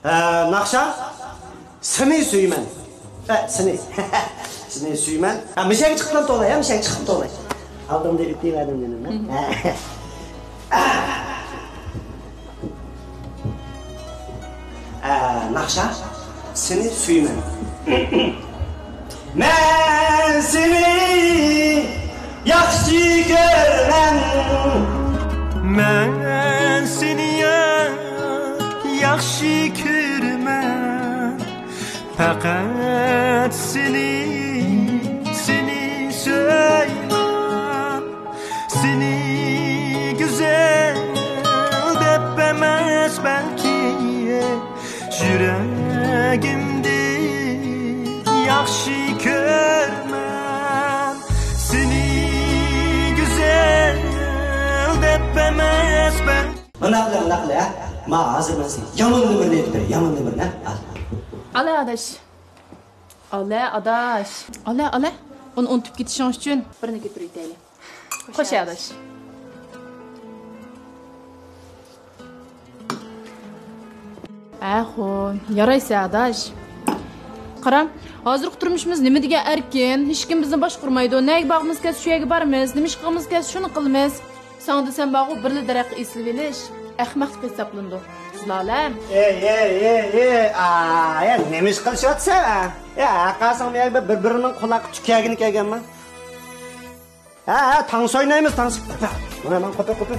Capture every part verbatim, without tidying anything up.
ئە، ناخشا، سېنى سۆيىمەن. ئە، سېنى. سېنى سۆيىمەن. ئە، مىشەگە چىقىپ توۋلاي، ھە، مىشەگە چىقىپ توۋلاي. ئالدىمدا ئۆتۈۋەردىم جېنىم، ھە. ئە، ناخشا، سېنى سۆيىمەن. مەن سېنى ياخشى كۆرىمەن. مەن سېنى ياخشى كۆرىمەن. پەقەت سېنى، سېنى سۆيمەن. سېنى گۈزەل دەپ ئەمەس بەلكى، يۈرەگىمدە ياخشى كۆرىمەن. سېنى گۈزەل دەپ ئەمەس بەلكى. مانا قىلە، مانا قىلە، ھە؟ ما ھازىر مەن سېنى يامان نومۇرنى ئېيتىپ بېرەي، يامان نومۇرنى، ھە؟ ئال. ئالە ئاداش. ئالە ئاداش. ئالە، ئالە. ئۇنى ئۇنتۇپ كېتىشىڭ ئۈچۈن بىرنى كۆتۈرۈۋېتەيلى. خوش ئاداش. ئەخۇ، يارايسەن ئاداش. قارا، ھازىرقى تۇرمۇشىمىز نېمە دېگەن ئەركىن، ھېچكىم بىزنى باشقۇرمايدۇ. نەگە بارغۇمىز كەلسە شۇ يەرگە بارىمىز، نېمە ئىش قىلغۇمىز كەلسە شۇنى قىلىمىز. ساڭا دېسەم بارغۇ، بىرلا دەرەخكە ئېسىلىۋېلىش ئەخمەقلىق ھېسابلىنىدۇ. زىلالەم. ئېي، ئېي، ئېي، ئېي، ئا، يا نېمە ئىش قىلىشىۋاتىسەن، ئا؟ يا، ھەرقايسىڭ بۇ يەردە بىر-بىرىنىڭ قۇلاققا تۈكەگىنى كەلگەنما؟ ھە، ھە، تانسا ئوينايمىز، تانسا. مانا ماڭا قوپۇر، قوپۇر.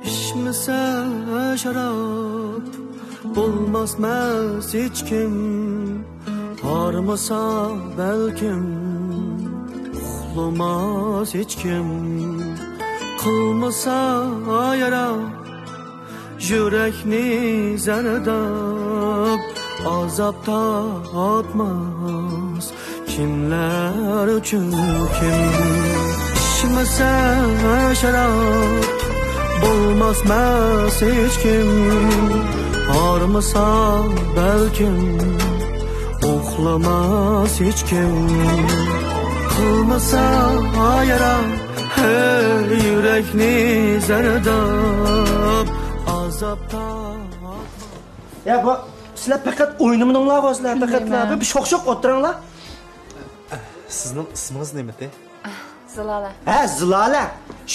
ئىچمىسە شاراب، بولماسمەس ھېچكىم. ھارمىسا بەلكىم، ئۇخلىماس ھېچكىم. قىلمىسا يارا، يۈرەكنى زەرداب، ئازاب تارتماس كىملەر ئۈچۈن كىم. ئىچمىسە شاراب، بولماسمەس ھېچكىم. ھارمىسا بەلكىم، ئۇخلىماس ھېچكىم. قىلمىسا يارا، ھەي، يۈرەكنى زەرداب، ئازاب تارتماس. يا، بۇ سىلەر پەقەت ئوينىمىدىڭلارغۇ، سىلەر پەقەتلا بىر شوخ-شوخ ئولتۇرۇڭلار. سىزنىڭ ئىسمىڭىز نېمىدى؟ زىلالە. ھە، زىلالە.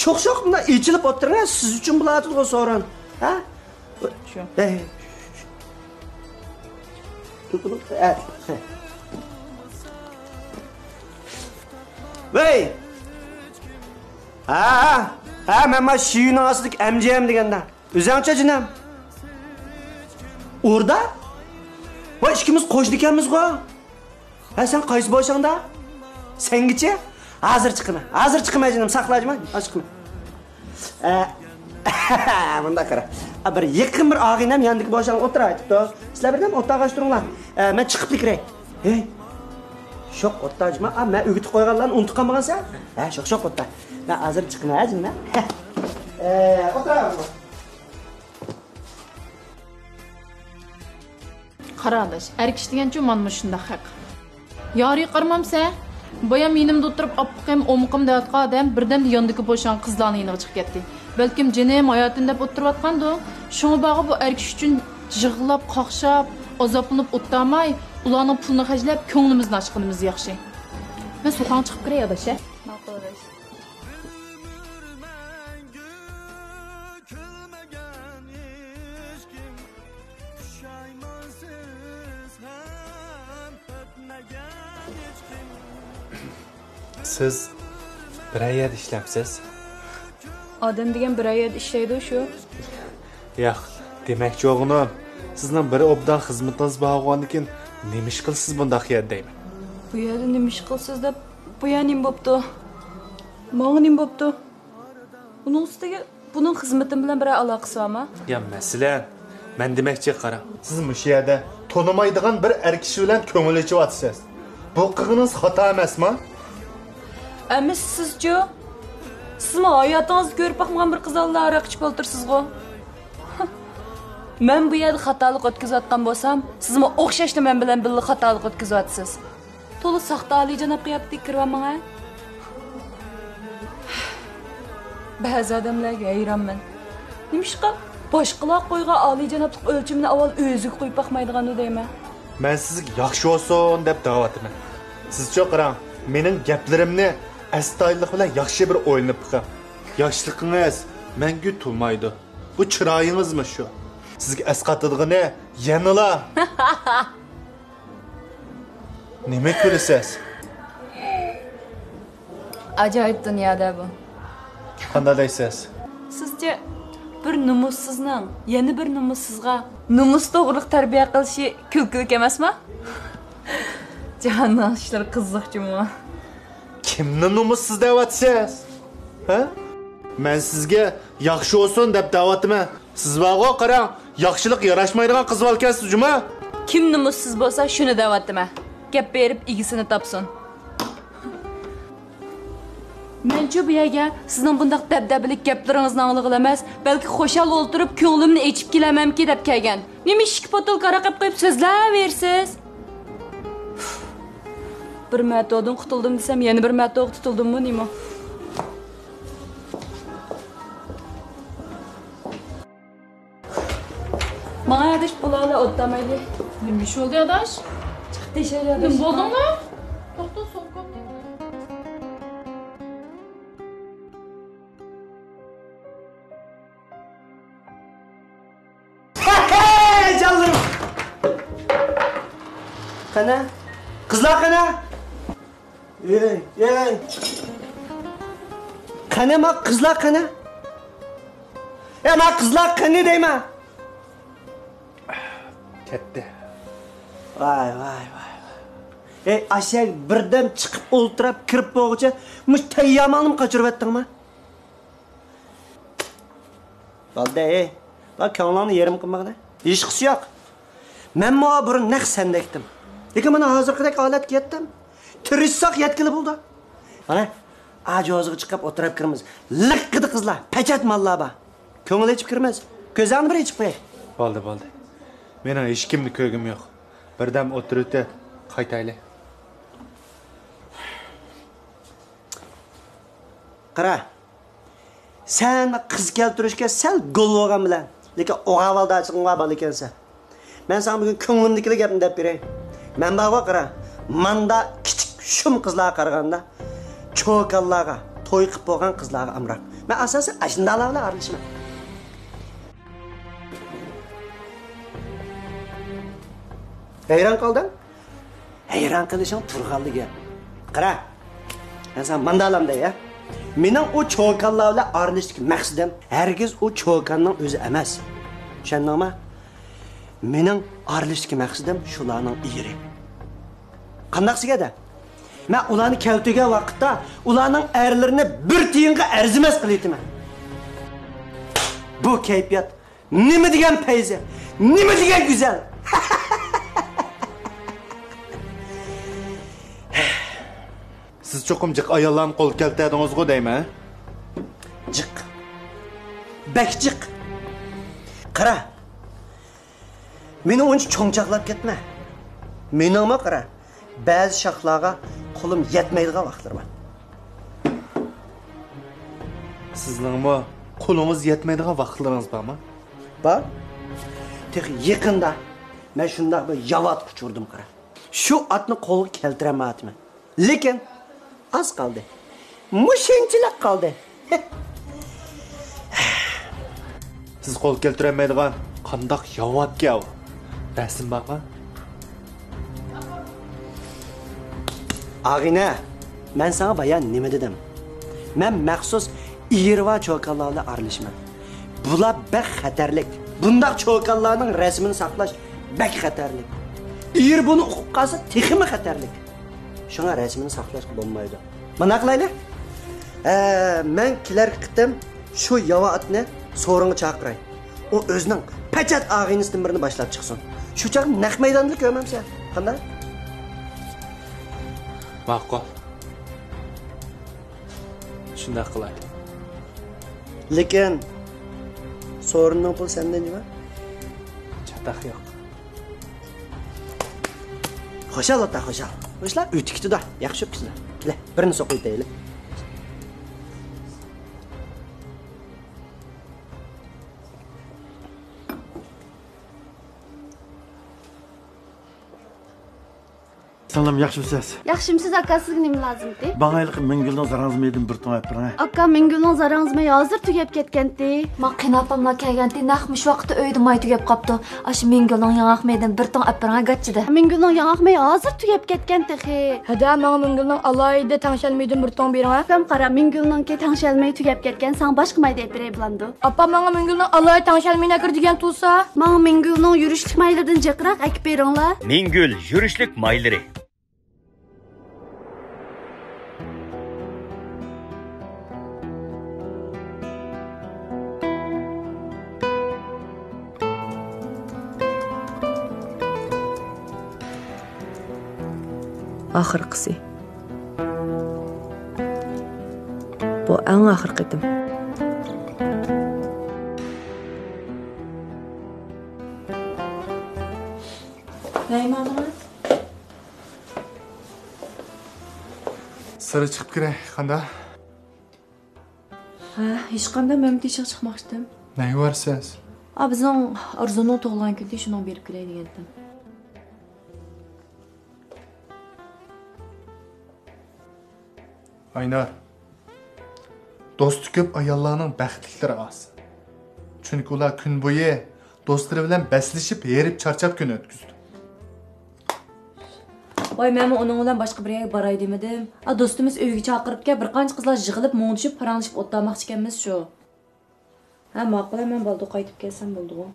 شوخ-شوخ مۇنداق ئېچىلىپ ئولتۇرۇڭ، سىز ئۈچۈن بولۇۋاتىدىغۇ سورۇن. ھە؟ شۇ. ھەي. ۋەي! ھە، ھە، ھە، مەن مانا شىۋىنىڭ ئاستىدىكى ئەمجىم دېگەندە. ئۆزۈڭچە جېنىم. ئوردا؟ ۋاي، ئىككىمىز قوشنا ئىكەنمىزغۇ. ھە، سەن قايسى بوشاڭدا؟ سەنگىچە؟ ھازىر چىقىمەن. ھازىر چىقىمەن جېنىم، ساقلاجما. ھازىر چىقىمەن. ئە، مۇنداق قارا. ئا، بىر يېقىن بىر ئاغىنەم ياندىكى بوشاڭغا ئولتۇراي دەپتۇ. سىلەر بىردەم ئولتۇرغا تۇرۇڭلار. ئە، مەن چىقىپلا كىرەي. ھەي. شوق ئولتۇرجىما. ئا، مەن ئۆگىتىپ قويغانلارنى ئۇنتۇپ قالمىغانسەن؟ ھە، شوق، شوق ئولتۇر. مەن ھازىر چىقىمەن، ھە جېنىم، ھە؟ ئە، ئولتۇراي. قارا ئاداش، ئەر كىشى دېگەنچۇ مانا مۇشۇنداق خەق. يارى قارىمامسە؟ بايام يېنىمدا ئولتۇرۇپ، ئاپپىقىم، ئومىقىم دەۋاتقان ئادەم بىردەمدە ياندىكى بوشاڭ قىزلارنىڭ يېنىغا چىقىپ كەتتى. بەلكىم جېنىم ھاياتىم دەپ ئولتۇرۇۋاتقاندۇ؟ شۇڭا بارغۇ بۇ ئەر كىشى ئۈچۈن يىغلاپ، قاقشاپ، ئازابلىنىپ ئولتۇرماي، ئۇلارنىڭ پۇلىنى خەجلەپ، كۆڭلىمىزنى ئاچقىنىمىز ياخشى. مەن سوقاڭغا چىقىپ كىرەي ئاداش، ھە؟ ماقۇل ئاداش. كۈلمىگەن ھېچكىم، پۇشايمانسىز ھەم ئۆتمىگەن ھېچكىم. سىز بىرەر يەردە ئىشلەمسىز؟ ئادەم دېگەن بىرەر يەردە ئىشلەيدۇ شۇ. ياق، دېمەكچى بولغىنىم، سىزنىڭ بىر ئوبدان خىزمىتىڭىز بار بولغاندىكىن، نېمە ئىش قىلىسىز بۇنداق يەردە دەيمەن. بۇ يەردە نېمە ئىش قىلىسىز دەپ، بۇ يەر نېمە بوپتۇ؟ ماڭا نېمە بوپتۇ؟ ئۇنىڭ ئۈستىگە بۇنىڭ خىزمىتىم بىلەن بىرەر ئالاقىسى بارمۇ؟ يا مەسىلەن، مەن دېمەكچى، قاراڭ. سىز مۇشۇ يەردە تونۇمايدىغان بىر ئەر كىشى بىلەن كۆڭۈل ئېچىۋاتىسىز. بۇ قىلغىنىڭىز خاتا ئەمەسما؟ ئەمىسە سىزچۇ؟ سىزمۇ ھاياتىڭىزدا كۆرۈپ باقمىغان بىر قىز ئالدىدا ھاراق ئىچىپ ئولتۇرىسىزغۇ؟ مەن بۇ يەردە خاتالىق ئۆتكۈزۈۋاتقان بولسام، سىزمۇ ئوخشاشلا مەن بىلەن بىللە خاتالىق ئۆتكۈزۈۋاتىسىز. تولا ساختا ئالىيجاناب قىياپىتىگە كىرىۋالماڭ ھە. بەزى ئادەملەرگە ھەيرانمەن. نېمىشقا باشقىلار قويغان ئالىيجانابلىق ئۆلچىمىنى ئاۋۋال ئۆزىگە قويۇپ باقمايدىغاندۇ دەيمەن. مەن سىزگە ياخشى بولسۇن دەپ دەۋاتىمەن. سىزچۇ قاراڭ، مېنىڭ گەپلىرىمنى ئەستايىدىللىق بىلەن ياخشى بىر ئويلىنىپ بېقىڭ. ياشلىقىڭىز مەڭگۈ تۇرمايدۇ. بۇ چىرايىڭىزمۇ شۇ. سىزگە ئەسقاتىدىغىنى يەنىلا. نېمە كۈلىسىز؟ ئاجايىپ دۇنيادا بۇ. قانداق دەيسىز؟ سىزچە بىر نومۇسسىزنىڭ يەنە بىر نومۇسسىزغا نومۇس توغرىلىق تەربىيە قىلىشى كۈلكىلىك ئەمەسما؟ جاھاننىڭ ئىشلىرى قىزىق جۇمۇ. كىمنى نومۇسسىز دەۋاتىسىز؟ ھە؟ مەن سىزگە ياخشى بولسۇن دەپ دەۋاتىمەن. سىز بارغۇ، قاراڭ، ياخشىلىق ياراشمايدىغان قىز بالىكەنسىز جۇما. كىم نومۇسسىز بولسا شۇنى دەۋاتىمەن. گەپ بېرىپ ئىگىسىنى تاپسۇن. مەنچۇ بۇ يەرگە سىزنىڭ بۇنداق دەبدەبىلىك گەپلىرىڭىزنى ئاڭلىغىلى ئەمەس، بەلكى خۇشال ئولتۇرۇپ كۆڭلۈمنى ئېچىپ كېلەمەنمىكى دەپ كەلگەن. نېمە ئىككى پوتۇلكا ھاراق ئېلىپ قويۇپ سۆزلەۋېرىسىز؟ بىر مەتودىن قۇتۇلدۇم دېسەم، يەنە بىر مەتودقا تۇتۇلدۇممۇ نېمە؟ ماڭا ئاداش، بۇلار بىلەن ئولتۇرمايلى. نېمە ئىش بولدى ئاداش؟ چىقىپ تېشەيلى ئاداش. نېمە بولدۇڭلار؟ توختا، سومكامنى. ھەي، جانلىرىم! قېنى؟ قىزلار قېنى؟ ئېي، ئېي! قېنى ما قىزلار قېنى؟ ئەي، ما قىزلار قېنى دەيمەن! كەتتى. ۋاي، ۋاي، ۋاي، ۋاي. ئەي، ئاشەگ بىردەم چىقىپ ئولتۇراپ كىرىپ بولغۇچە مۇشۇ تەييارماڭنىمۇ قاچۇرۇۋەتتىڭما؟ بولدى، ھېي. بار، كۆڭلۈڭنى يېرىم قىلمىغىنە. ھېچقىسى يوق. مەنمۇ بۇرۇن نەق سەندەكتىم. لېكىن مانا ھازىرقىدەك ھالەتكە يەتتىم. تىرىشساق يەتكىلى بولىدۇ. مانا، ئاجوزىغا چىقىپ ئولتۇراپ كىرىمىز. لىققىدە قىزلار، پەچەت ماللار بار. كۆڭۈل ئېچىپ كىرىمىز. كۆزۈڭنى بىر ئېچىپ قوي. بولدى، بولدى. مېنىڭ ھېچكىمنى كۆرگۈم يوق. بىردەم ئولتۇرۇۋېتە، قايتايلى. قارا. سەن قىز كەلتۈرۈشكە سەل گول بولغان بىلەن، لېكىن ئوغاۋالداچىلىقىڭ بار بالىكەنسەن. مەن ساڭا بۈگۈن كۆڭلۈمدىكىلا گەپنى دەپ بېرەي. مەن بارغۇ، قارا، ماندا كىچىك شۇم قىزلارغا قارىغاندا، چوكانلارغا، توي قىپ بولغان قىزلارغا ئامراق. مەن ئاساسەن ئاشۇنداقلار بىلەن ئارىلىشىمەن. ھەيران قالدىڭ؟ ھەيران قېلىشىڭ تۇرغانلا گەپ. قارا، مەن ساڭا ماندالام دەي، ھە؟ مېنىڭ ئۇ چوكانلار بىلەن ئارىلىشىشتىكى مەقسىتىم، ھەرگىز ئۇ چوكاننىڭ ئۆزى ئەمەس. چۈشەندىڭما؟ مېنىڭ ئارىلىشىشتىكى مەقسىتىم شۇلارنىڭ ئېرى. قانداق دېگەندە؟ مەن ئۇلارنى كەلتۈرگەن ۋاقىتتا ئۇلارنىڭ ئەرلىرىنى بىر تىيىنغا ئەرزىمەس قىلىۋېتىمەن. بۇ كەيپىيات نېمە دېگەن پەيزى، نېمە دېگەن گۈزەل! سىز چوقۇم جىق ئاياللارنى قول كەلتۈرەدىڭىزغۇ دەيمەن؟ جىق. بەك جىق. قارا. مېنى ئۇنچە چوڭچاقلاپ كەتمە. مېنىڭمۇ قارا. بەزى شاخلارغا قولۇم يەتمەيدىغان ۋاقىتلىرى بار. سىزنىڭمۇ قولىڭىز يەتمەيدىغان ۋاقىتلىرىڭىز بارمۇ؟ بار. تېخى يېقىندا مەن شۇنداق بىر ياۋا ئاتقا ئۇچرىدىم، قارا. شۇ ئاتنى قولغا كەلتۈرەلمەيۋاتىمەن. لېكىن ئاز قالدى. مۇشۇنچىلىك قالدى. سىز قول كەلتۈرەلمەيدىغان قانداق ياۋا ئاتكەن ئۇ؟ رەسىم بارمۇ؟ ئاغىنە، مەن ساڭا بايا نېمە دېدىم؟ مەن مەخسۇس ئېرى بار چوكانلار بىلەن ئارىلىشىمەن. بۇلار بەك خەتەرلىك. بۇنداق چوكانلارنىڭ رەسىمىنى ساقلاش بەك خەتەرلىك. ئېرى بۇنى ئۇقۇپ قالسا تېخىمۇ خەتەرلىك. شۇڭا رەسىمىنى ساقلاشقا بولمايدۇ. مانا قىلايلى. ئە، مەن كېلەر قېتىم شۇ ياۋا ئاتنى سورۇنغا چاقىراي. ئۇ ئۆزىنىڭ پەچەت ئاغىنىسىدىن بىرىنى باشلاپ چىقسۇن. شۇ چاغ نەق مەيداندا كۆرمەمسەن. قانداق؟ ماقۇل. شۇنداق قىلاي. لېكىن، سورۇننىڭ پۇلى سەندىن جۇما؟ چاتاق يوق. خۇشال ئاتا، خۇشال. بۇ ئىشلار ئۆتۈپ كېتىدۇ. ياخشى بولۇپ كېتىدۇ. كېلە، بىرنى سوقۇۋېتەيلى. سىڭلىم، ياخشىمۇسىز؟ ياخشىمسىز، ئاكا، سىزگە نېمە لازىمتى؟ ماڭا ھېلىقى مىڭگۈلنىڭ زاراڭزا مېيىدىن بىر توڭ ئەپ بېرىڭە. ئاكا، مىڭگۈلنىڭ زاراڭزا مېيى ھازىر تۈگەپ كەتكەنتى. ما قېيىنئاپاملا كەلگەنتى، نەق مۇشۇ ۋاقىتتا ئۆيدە ماي تۈگەپ قاپتۇ. ئاشۇ مىڭگۈلنىڭ ياڭاق مېيىدىن بىر توڭ ئەپ بېرىڭە، گاچچىدە. مىڭگۈلنىڭ ياڭاق مېيى ھازىر تۈگەپ كەتكەن تېخى. ھەدە، ماڭا مىڭگۈلنىڭ ئالاھىدە تەڭشەلمىيىدىن بىر توڭ بېرىڭە. ئاكام، قارا، مىڭگۈلنىڭكى تەڭشەلمىيى تۈگەپ كەتكەن، ساڭا باشقا ماي دەپ بېرەي بولامدۇ؟ ئاپا، ماڭا مىڭگۈلنىڭ ئالاھىدە تەڭشەلمىيىنى ئەكىر دېگەن تۇرسا. ماڭا مىڭگۈلنىڭ يۈرۈشلۈك مايلىرىدىن جىقراق ئەكىپ بېرىڭلار. مىڭگۈل يۈرۈشلۈك مايلىرى. ئاخىرقىسى. بۇ ئەڭ ئاخىرقى قېتىم. نەيمانىڭىز؟ سىرى چىقىپ كىرەي، قاندا؟ ھە، ھېچقانداق، مەن تېشىغا چىقماقچىدىم. نەگە بارىسىز؟ ئا، بىزنىڭ ئارزۇنىڭ تۇغۇلغان كۈنى، شۇنىڭ بېرىپ كېلەي دېگەنتىم. ئاينار، دوستى كۆپ ئاياللارنىڭ بەختلىكلىرى ئاز. چۈنكى ئۇلار كۈن بويى دوستلىرى بىلەن بەسلىشىپ، ھېرىپ، چارچاپ كۈن ئۆتكۈزىدۇ. ۋاي، مەنمۇ ئۇنىڭ بىلەن باشقا بىر يەرگە باراي دېمىدىم. ئا، دوستىمىز ئۆيگە چاقىرىپكەن، بىر قانچە قىزلار يىغىلىپ، مۇڭدىشىپ، پاراڭلىشىپ ئولتۇرماقچىكەنمىز شۇ. ھە، ماقۇل، مەن بالدۇر قايتىپ كەلسەم بولدىغۇ.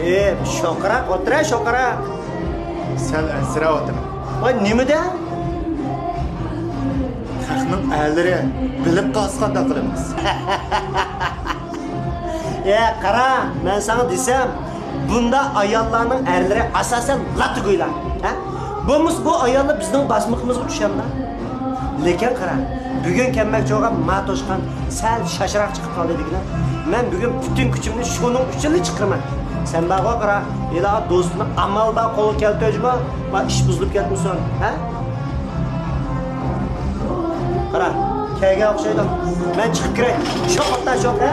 ئەي، شوقىراق ئولتۇراي، شوقىراق. سەل ئەنسىرەۋاتىمەن. ۋاي، نېمىدە؟ خەقنىڭ ئەرلىرى بىلىپ قالسا قانداق قىلىمىز؟ ئە، قارا، مەن ساڭا دېسەم، بۇنداق ئاياللارنىڭ ئەرلىرى ئاساسەن لاتتىگويلار، ھە؟ بولمىسا بۇ ئاياللار بىزنىڭ باسمىقىمىزغا چۈشەمدۇ؟ لېكىن قارا، بۈگۈن كەلمەكچى بولغان ما توشقان سەل شاشراق چىقىپ قالدى دېگىنە. مەن بۈگۈن پۈتۈن كۈچۈمنى شۇنىڭ ئۈچۈنلا چىقىرىمەن. سەن بارغۇ قارا، ھېلىغا دوستىنى ئامال بار قولغا كەلتۈرجىمۇ، ما ئىش بۇزۇلۇپ كەتمىسۇن، ھە؟ قارا، كەلگەن ئوخشايدۇ. مەن چىقىپ كىرەي. شوق ئاتتا شوق، ھە؟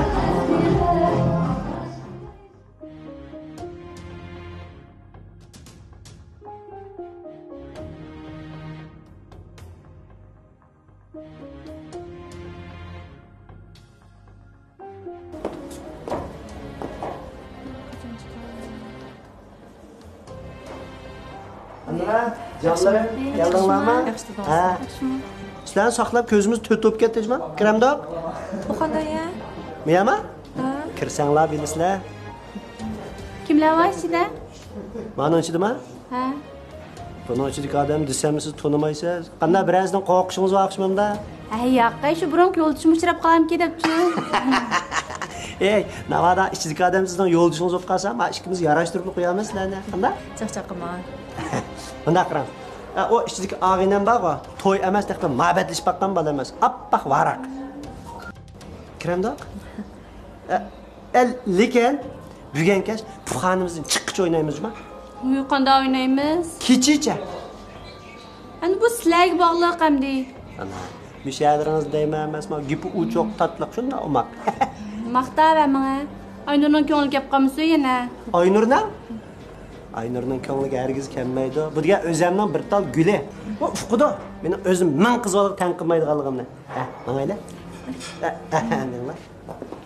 ئانا، جانلىرىم، كەلدىڭلارمۇ؟ ياخشى تۇردۇڭىز. ھە. ياخشىمۇ؟ سىلەرنى ساقلاپ كۆزىمىز تۆت بولۇپ كەتتى جۇما. كىرەمدۇق؟ بۇ قانداق يەر؟ مۇيەما؟ ھە. كىرسەڭلار بىلىسىلەر. كىملەر بار ئىچىدە؟ مانىڭ ئىچىدىما؟ ھە. بۇنىڭ ئىچىدىكى ئادەم دېسەم سىز تونۇمايسىز. قانداق بىرەرسىدىن قورقۇشىڭىز بار ئوخشىمامدا؟ ھە، ياق، شۇ بۇرۇنقى يولدىشىم ئۇچراپ قالامكى دەپچۇ. ئەي، ناۋادا ئىچىدىكى ئادەم سىزنىڭ يولدىشىڭىز بولۇپ قالسا، ما ئىككىمىز ياراشتۇرۇپلا قويارمىز سىلەرنى. قانداق؟ چاقچاق قىلما. مۇنداق قاراڭ. ئە، ئۇ ئىچىدىكى ئاغىنەم بارغۇ، توي ئەمەس، تېخى مۇھەببەتلىشىپ باققان بالا ئەمەس. ئاپئاق ۋاراق. كىرەمدۇق؟ ئە، ئە، لېكىن بۈگۈن كەچ پۇخانىمىزدىن چىققىچە ئوينايمىز جۇما. ۋۇي، قانداق ئوينايمىز؟ كېچىچە. ئەمدى بۇ سىلەرگە باغلىق ئەمدى. ئانا، مۇشۇ يەرلىرىڭىز دەيمەن ئەمەسمۇ، گېپى ئوچۇق، تاتلىق، شۇنداق ئوماق. ماختاۋەر ماڭا. ئاينۇرنىڭ كۆڭلى كەپ قالمىسۇن يەنە. ئاينۇرنىڭ؟ ئاينۇرنىڭ كۆڭلىگە ھەرگىز كەلمەيدۇ. بۇ دېگەن ئۆزەمنىڭ بىر تال گۈلى. ئۇ ئۇقىدۇ. مېنىڭ ئۆزۈم مىڭ قىز بالىغا تەڭ قىلمايدىغانلىقىمنى. ھە، ماڭايلى. ھە، ھە، ھە، مېڭىڭلار.